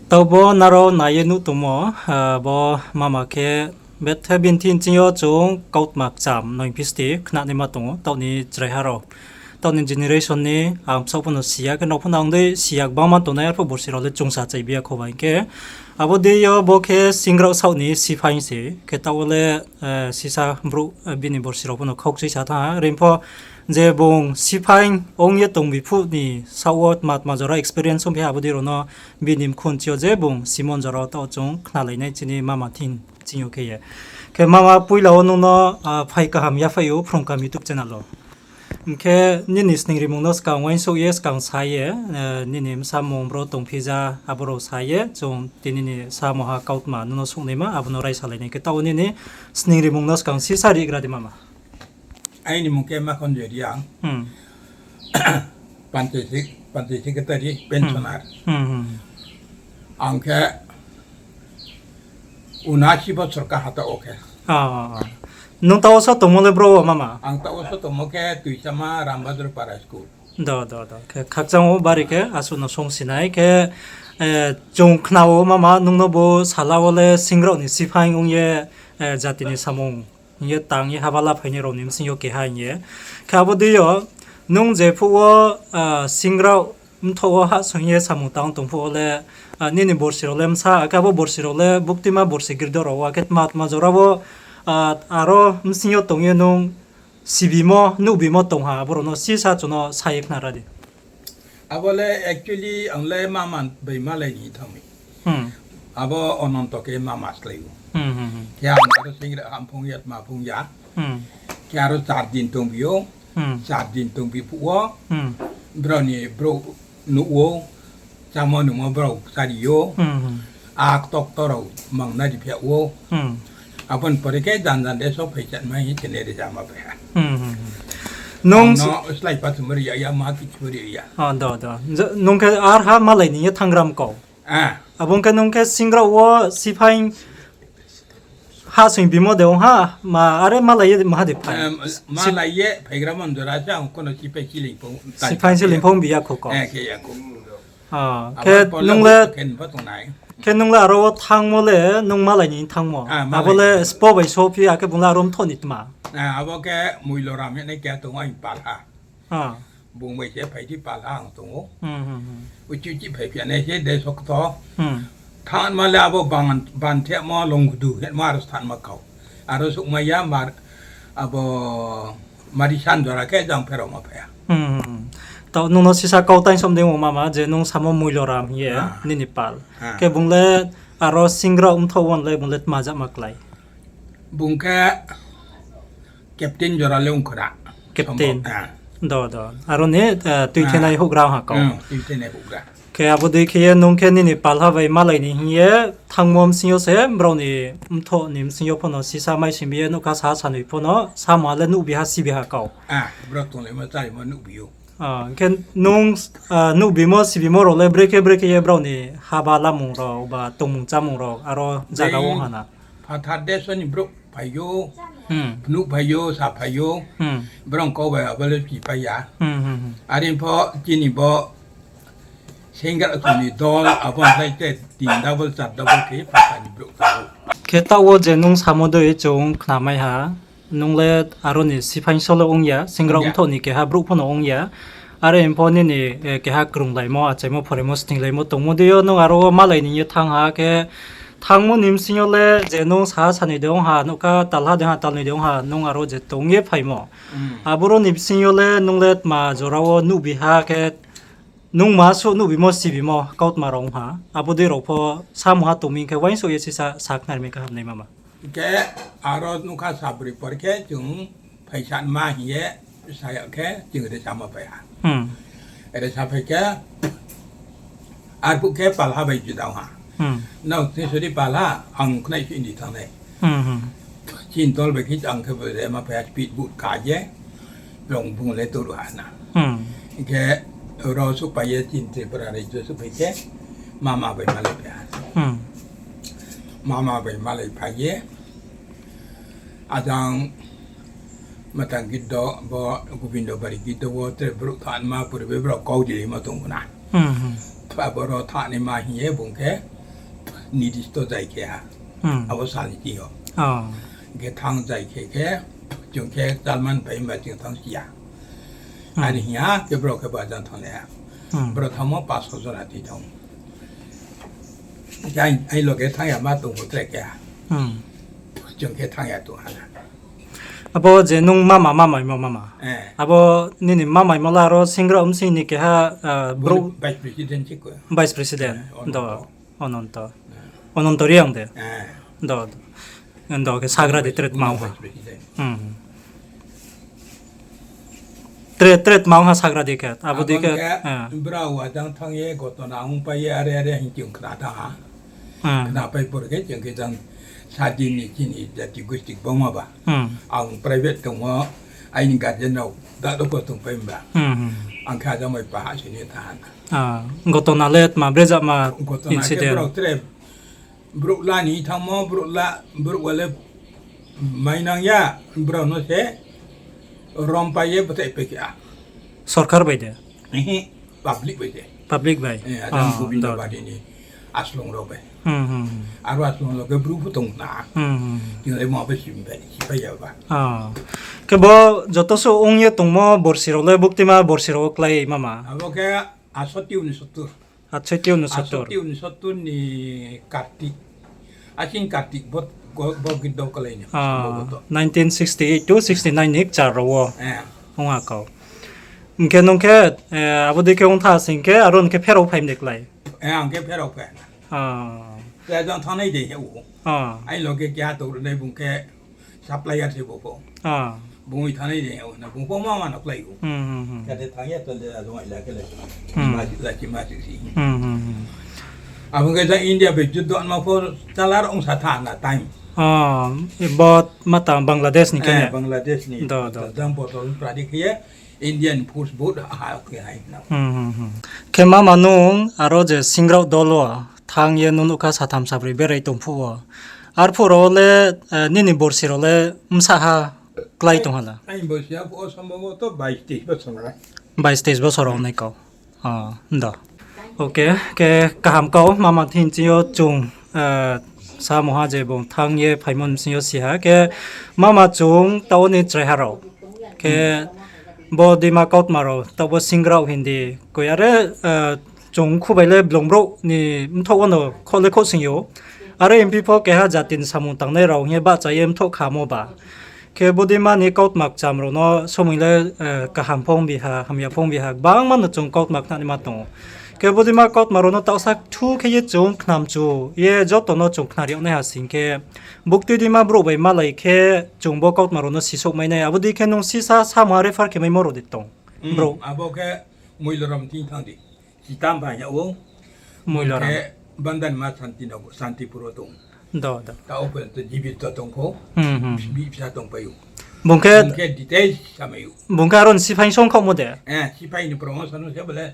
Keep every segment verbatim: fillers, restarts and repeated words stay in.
Taoh bo nrao nai ye nuh tongmo, ah, bo mama khe bethe bini thing ching yo chung kautma kcham noi phisti khnanaima tong ou, taoh ni chraiha rao. Taoh ni generation ni ang bsaoh pho no si ya khe, nrao pho no ang dei si ya gbangma tongnai, arphuh borsi rao le chungsa chaibi ya kho ba hing khe. Abo dei yo bo khe singrao saoh ni siphaing se, khe taoh wo le, eh, sisa brouh, eh, bini borsi rao pho no khaukchuisa thanng ha. Reing pho je bung siphaing ong ye tongbi phuh ni saoh wo tma tma jora experience ongphi ha, abo dei rao no bini mkhun chi yo je bung simon jora wo taoh chung khnalai nai chini mama thing ching yo khe ye. Khe mama, poila wo nung no, ah, phai kaham yaphai ou Phrung Kaham YouTube channel wo. Hing khe nini sningrimung no skang uaingsouh ye skang sa ye, eh, nini bsa mung bro tongphi ja, abo rao sa ye, chung tini ni samo ha kautma nung no souhnaima, abo no raisalai nai. Khe taoh nini sningrimung no skang sisa rigra di mama. Aini mung khe Makhonjoy Reang. Hmm. Panchayat sec-, panchayat secretary, pensioner. Hmm, hmm. Ang khe unasi bosor kaha taoh wo khe. Ah, ah, ah. Nung taoh wo so tongmo le bro wo mama? Ang taoh wo so tongmo khe Tuisama Rambadur Para School. Do, do, do. Khe khakchang wo bari khe asuh no songsinai khe, eh, chung khna wo mama, nung no bo sala wo le singrao ni siphaing ong ye, eh, jati ni samung hing ye tang ye haba la phainai rao ni bsing yo keha hing ye. Khe abo dei yo, nung jephuh wo, ah, singrao mthoh wo hahsoing ye samung tang tong phuh wo le, ah, nini borsi rao le bsa, akhe abo borsi rao le buktima borsi girdo rao wo, akhe tma tma jora wo, ah, aro bsing yo tong ye nung sibimo, nuhbimo tong ha, abo rao no sisa chung no sa ye khnara di. Abo le actually ang le mama bai malai ni thanng mi. Hmm. Abo Ononto khe mama slái ou. Hmm, hmm, hmm. Khe ang aro singra ham phung ya, tma phung ya. Hmm. Khe aro char din tongbi ou. Hmm. Char din tongbi phuh wo. Hmm. Brao ni brouh nuh ou. Chámo nungmo brao chári ou. Hmm, hmm. Ak tok torao mang nai ri phi ou. Hmm. Abo ni pore khe jan jan de so phai chatma hing khe ne ri jama phai ha. Hmm, hmm, hmm. Nung ang no slái pa thumri ya, ya ma kichumri ya. Ah, do, do. Je, nung khe arha malai ni ye thanng gram kau. Ah. Abo ong khe nung khe singrao wo siphaing hahsoing bimo de ong ha, ma are malai ye maha de phai? Em, malai ye phaigra mon jora se ang kono siphai siling phung, siphai siling phung bi ya kho kau. Eh, khe ya kho. Ah, abo khe pore nung le, khe nungba tongnai. Khe nung le aro wo thanngmo le nung malai ni thanngmo? Ah, abo malai le ni. Spo bai so phi ya khe bung le aro mthoh ni tma? Ah, abo khe Muiloram hing ye khe tong ou aini pal ha. Ah. Bung bai se phai di pal ha ang tong ou. Hmm, hmm, hmm. Uchi uchi phai phi ya nai se de sokto. Hmm. Thanngma le abo ban, ban themo longdu hemo aro thanngma kau. Aro sukma ya mar, abo Marisan jora khe jang pherao ma phai ya. Hmm, hmm, hmm. Taoh nung no sisa kau tang som dei mama je nung samo Muiloram hing ye, ah, nini pal. Ah. Khe bung le aro singrao mthoh wo le bung le tma jama klái? Bung khe captain jora le ong khna. Captain. Sombhob, ah. Do, do. Aro ni, eh, tuithenai houhgra ha kau. Hmm, tuithenai houhgra. Khe abo dei khe ye nung khe nini palha bai malai ni hing ye thanngmo bsing yo se brao ni mthoh ni bsing yo pho no sisa maising bi ye nuhkha sa sanoi pho no samo le nuhbi ha sibi ha kau. Ah, brao tonglaimo chálaimo nuhbi ou. Ah, khe nung, ah, nuhbimo sibimo rao le brekhe brekhe ye brao ni haba lamung rao ba tongmung chámung rao aro zaga wo ha na? Phathar deso ni brouh phai ou, hmm, phnuh phai ou, sa phai ou, hmm, brao kau bai abo le si phai ya. Hmm, hmm, hmm. Are pho chini bo Senggra song ni dol abo slái te tin double, char double khe phathar ni brouh tong ou. Khe taoh wo je nung samo dei chung khnamai ha, nung le aro ni siphaing so le ong ya, senggra ong ya, mthoh ni keha brouh pho no ong ya. Are pho nini, eh, keha krunglaimo, achaimo, phoraimo, stinglaimo tongmo dei yo nung aro wo malai ni ye thanng ha khe, thanngmo ni bsing yo le je nung saha sanoi de ong ha, nuhkha talha de ha, talnoi de ong ha, nung aro je tong ye phaimo. Hmm. Aboro ni bsing yo le nung le tma jora wo nuhbi ha khe, nung ma suh nuhbimo sibimo kautma rao ong ha, abo dei rao pho samung ha tong mi hing khe uaingsouh ye sisa sa khnari mi kaham nai mama. Hing khe aro nuhkha sabroi por khe chung phaisa ma hing ye sa ya khe chung resa ma phai ha. Hmm. Resa phai khe arphuh khe palha bai juda ong ha. Hmm. Nrao thing sori palha, ang khnai sini thanng nai. Hmm, hmm. Chini dol bai khe ang khe bo rema phai ha, speed boat kha ye, brao bung le toru ha na. Hmm. Hing khe ro souhphai ye chini Tripura raijo souhphai khe mama bai malai phai ha. Hmm. Mama bai malai phai ye, ajang matang giddo bo Gobindo Bari giddo wo tre brouh thanngma purbe brao kau jiri ma tong na. Hmm, hmm. Aboro thanngnaima hing ye bung khe nidisto jai khe ha. Hmm. Abo sal ni thing yo. Oh. Hing khe thanng jai khe khe, chung khe chalman pai himba chung thanng si ya. Hmm. Ani hing ya, khe brao khe bo ajang thanng le ha. Hmm. Brao thanngmo pas soi jona thing thanng. Ai, ai loge thanng ya ma tong pho tre khe ha. Hmm. Chung khe thanng ya tong ha na. Abo je nung mama, mamaimo mama. Eh. Abo nini mamaimo la aro singra bsing ni keha, ah, brouh vice president si ko. Vice president. Eh, do. Ononto. Ononto. Eh. Ononto Reang de. Eh. Do, do. Ndo khe sagra di tre tma ong ha. Vice president. Hmm. Tre, tre tma ong ha sagra di khe. Abo di khe, eh, brao ajang thanng ye, gotona ong pai ye, are are hing chung khna thanng ha. Hmm. Khna pai por khe, chung khe jang sadin ni chini jati gusti bangma ba. Hmm. Ang private tongmo, aini guardian rao da do ko tong pai ba. Hmm, hmm. Ang khe ajang bai paha sini thanng ha. Ah, gotona le tma brejama incident? Gotona khe brao tre brouh la ni thanngmo, brouh la, brouh wa le mainang ya, brao no se rom pai ye bthai pai khe a. Sorkar bai de? Ehe, public bai de. Public bai? Eh, ajang Gobindo Bari ni aslong rao bai. Hmm, hmm, hmm. Aro aslong rao khe bru pho tong na. Hmm, hmm, hmm. Tini le mo bai sim bai, si pai ya ba. Ah. Khe bo joto suh ong ye tongmo borsi rao le buktima borsi rao klái mama? Abo khe atsoti unisottor. Atsoti unisottor. Atsoti unisottor ni Kartik. Asin Kartik bo, bo, bo gido kalai ni. Ah, samboboto. Nineteen sixty-eight to sixty-nine ni kchar rao wo. Eh. Ong ha kau. Hing khe nung khe, eh, abo dei khe ong tha sing khe, aro hing khe pherao phai mde klái? Eh, ang khe pherao phai. Ah. Khe jang thanngnai de he o. Ah. Ai loge keha tong nai bung khe supplier se bo pho. Ah. Bung bai thanngnai de he o, na bung pho ma ma no klái o. Hmm, hmm, hmm. Kade thanng ya to le ajong ai la khe le. Hmm. Ma la chi ma chi si. Hmm, hmm, hmm. Abo khe jang India bai juddo ma pho chala rao ong sa tha na time. Ah, bo ma tang Bangladesh ni khe ne? Eh, Bangladesh ni. Do, do. Jang bodol pradi khe ye. Indian force vote ha khe hai na. Hmm, hmm, hmm. Khe mama nung aro je singrao dol wo thanng ye nung nuh kha satham sabroi berai tong phuh wo. Arphuh rao le, eh, nini borsi rao le bsa ha klái tong ha la? Aini borsi ha phuh wo somboboto bais teis bosor rao. Bais teis bosor rao nai kau. Ah, do. Okay, khe kaham kau mama thing ching yo chung, eh, samo ha je bung thanng ye phaimo bsing yo si ha. Khe mama chung taoh ni chraiha rao. Khe bo deima kautma rao, taoh bo singrao hindi. Koi are, eh, chung khubai le blung brouh ni mthoh wo no khoh le khoh sing yo. Are M P pho keha jati ni samung tangnai rao hing ye bahcha ye mthoh khamo ba. Khe bodeima ni kautma kcham rao no somoi le, eh, kaham phong biha, hamya phong biha, gbangma no chung kautma khnanaima tong ou. Khe bodeima kautma rao no taohsa thu khe ye chung khnamchu ye joto no chung khnari yag naiha sing khe, buktui deima brouh bai malai khe chung bo kautma rao no sisouhmai nai. Abo dei khe nung sisa samo ha refer khe maimo rao de tong? Brouh. Abo khe Moiloram thing thanng di. Chitam bai ya o. Moiloram. Khe Bandarima Santinagar, Santipur wo tong. Do, do. Taoh pho to jibito tong pho. Hmm, hmm. Bihbsa tong pai ou. Bung khe details samai ou. Bung khe aro ni siphai song khaohmo de? Eh, siphai ni promotion se bole,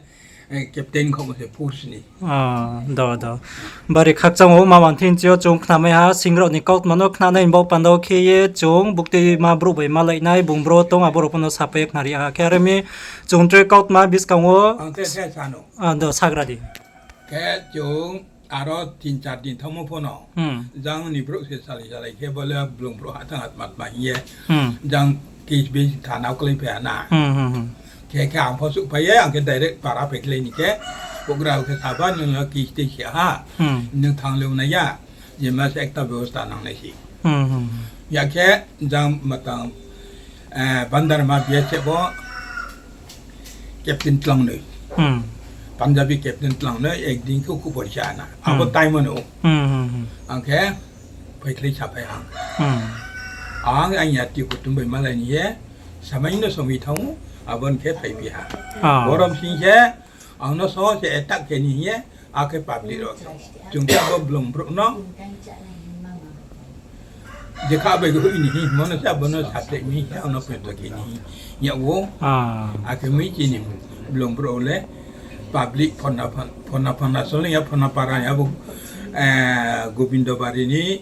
eh, captain khaohmo se force ni. Ah, do, do. Bari khakchang ou, mama thing ching yo chung khnamai ha, singrao ni kautma no khnanai ni baoh panda wo khe ye chung, buktuima brouh bai malai nai, bung bro tong, abo rao pho no sapai ye khnari ha. Khe are mi chung tre kautma buskang wo. Ang tre, tre sano. Ah, do, sagra di. Khe chung aro tin char din thanngmo pho no. Hmm. Jang ni brouh se salai salai khe bo le blung brouh ha thanng atma tma hing ye. Hmm. Jang case base thana wo klái phai ha na. Hmm, hmm, hmm. Khe, khe ang pho souhphai ye, ang khe direct para phai klái ni khe, houhgra khe saba, nung no case tei se ha. Hmm. Nung thanng le nai ya. Je ma se ekta bebosta nangnai se. Hmm, hmm, hmm. Ya khe jang matang, eh, Bandarima B S F wo captain tlangnoi. Hmm. Punjabi captain tlangnoi, ekdin khe khupor sa na. Abo time wo no. Hmm, hmm, hmm. Ang khe phaikhlai saphai ang. Hmm. Ang, ang yati kutum bai malai ni ye, samai no somoi thanng ou, abo ni khe phaiphi ha. Ah. Borom sing khe, ang no so se attack khe ni hing ye, akhe public rao khe. Chung khe abo blung brouh no. Jekha bai khe hoih ni hing, mono se abo no saphai mi, ang no pento khe ni hing. Ya wo. Ah. Akhe mi chini blung brouh le, public phona phon-, phona phona soling ya phona para ya bo, eh, Gobindo Bari ni,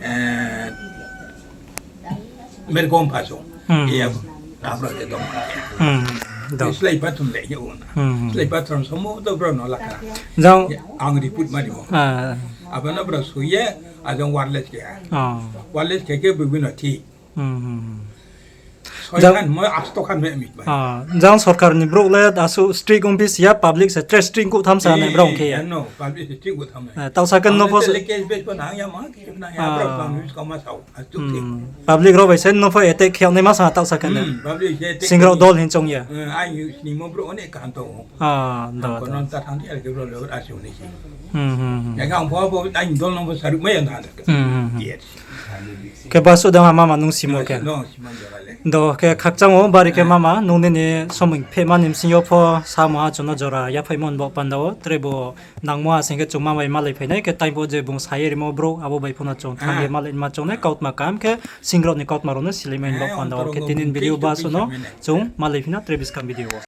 eh, Merkom phaso. Hmm. Iya, abro de dong. Hmm. Dong. Slai pathum le ye ona. Hmm. Slai pathum somo to bro no lakha. Jang. Ang report ma di mo. Ah. Abo no bro soi ye, ajang wireless khe ha. Wireless khe khe bibino thi. Soi khan mo asto khan me mit bai. Jang sorkar ni brouh le asuh strict ong phi si ya, public se tre strict kuh tham sa nai brao khe. Public se strict kuh tham nai. Taohsa khe no pho se. Public rao bai se no pho attack khe yag naima sa taohsa khe ne. Singrao dol hing choung ye. Khe basuh de ha mama nung simo khe. Do khe khakchang ou bari khe mama nung nini somoi phehma ni bsing yo pho samo ha chung no jora yaphaihmo ni baoh panda wo. Tre bo nangmo ha sing khe chung ma bai malai phai nai khe time bo je bung sa ye rimo brouh abo bai pho no chung thanng ye malai ma choung nai kautma kaham khe singrao ni kautma rao no silai mai ni baoh panda wo. Khe tini ni video basuh no chung malai phi na tre buskang video wo.